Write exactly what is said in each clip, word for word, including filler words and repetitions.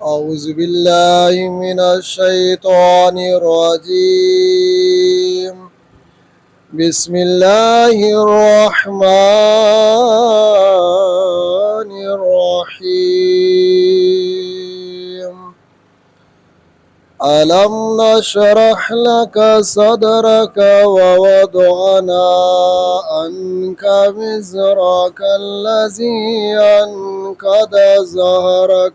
أعوذ بالله من الشيطان الرجيم. بسم الله الرحمن الرحيم. ألم نشرح لك صدرك ووضعنا عنك وزرك الذي أنقض ظهرك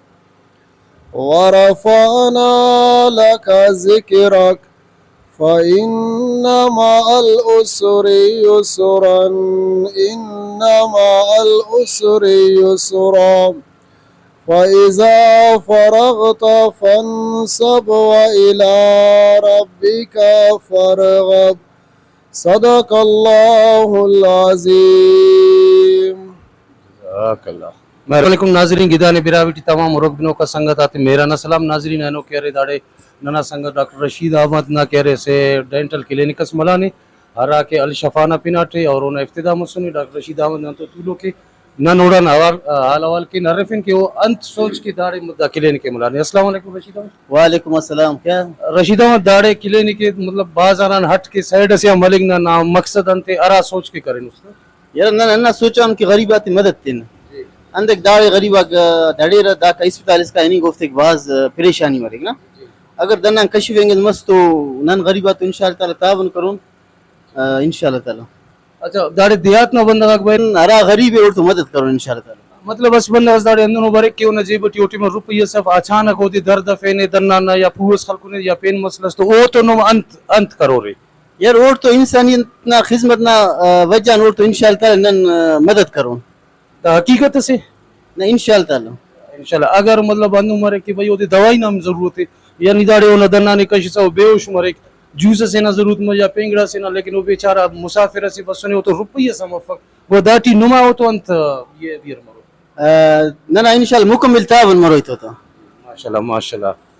ورفعنا لك ذكرك فإن مع العسر يسرا، إن مع العسر يسرا، فإذا فرغت فانصب وإلى ربك فارغب. صدق الله العظيم. جزاک اللہ۔ السلام علیکم ناظرین، گدانے براہوئی ٹی تمام ہرک بنوکا سنگت آتے مہران نا سلام۔ ناظرین، اینو کہ ارے داڑے ننا سنگت ڈاکٹر رشید احمد نا کہ ارے اسہ ڈینٹل کلینک اس ملانے، ہرا کہ الشفا نا پن آٹے اور اونا افتتاح مسنے۔ ڈاکٹر رشید احمد نن تو تولوک ءِ، نن اوڑان حوال، حال حوال کین ہرفن کہ او انت سوچ کے داڑے دا کلینک ءِ ملانے۔ السلام علیکم رشید احمد۔ وعلیکم السلام، کیا؟ رشید احمد، داڑے کلینک ءِ مطلب بازار آن ہٹ کے سائیڈ اسے آ ملنگ نا، نا مقصد انت ءِ، ہرا سوچ کے کرینس تہ؟ یار نن ہندا سوچان کہ غریب آتے مدد تین۔ جی۔ اندک داڑے غریب آک دڑیرہ، داکا اسپتال اسکا ہننگ اوفتیک بھاز پریشانی مریک نا۔ جی۔ اگر دنان کشف انگت مس تو نن غریب آتون ان شاء اللہ تعالی تعاون کرون، آ، ان شاء اللہ تعالی۔ اچھا، داڑے دیہات نا بندغ آک بریک؟ ہرا غریب ءِ اوڑتون مدد کرون ان شاء اللہ تعالی۔ مطلب اسہ بندغ اس داڑے ہندنو بریک کہ اونا جیب ٹی اوٹی مہ روپیہ اس اف، اچانک اودے درد افینے، دنان نا یا پوہ اس خلکنے یا پین مسلس تو او تو نم انت، انت کرورے؟ یار اوڑتون انسانیت نا خذمت نا، آ، وجہ آن اوڑتون ان شاء اللہ تعالی نن، آ، مدد کرون۔ دا حقیقت اسے؟ نہ، ان شاء اللہ تعالی۔ ان شاء اللہ۔ اگر مطلب ہندن مریک کہ بھئی اودے دوائی نا ہم ضرورت ءِ، یعنی داڑے اونا دنانے کشسا او بے ہوش مریک، جوس اسے نا ضرورت مریک یا پین گڑاسے نا، لیکن او بیچارہ مسافر اسے بسنے، او تو روپیہ اس ہم افک، گڑا داٹی نما او تو انت یہ بیئر مرو؟ آ، ننا ان شاء اللہ مکمل تعاون مرو ایتو تو۔ ماشاء اللہ، ماشاء اللہ۔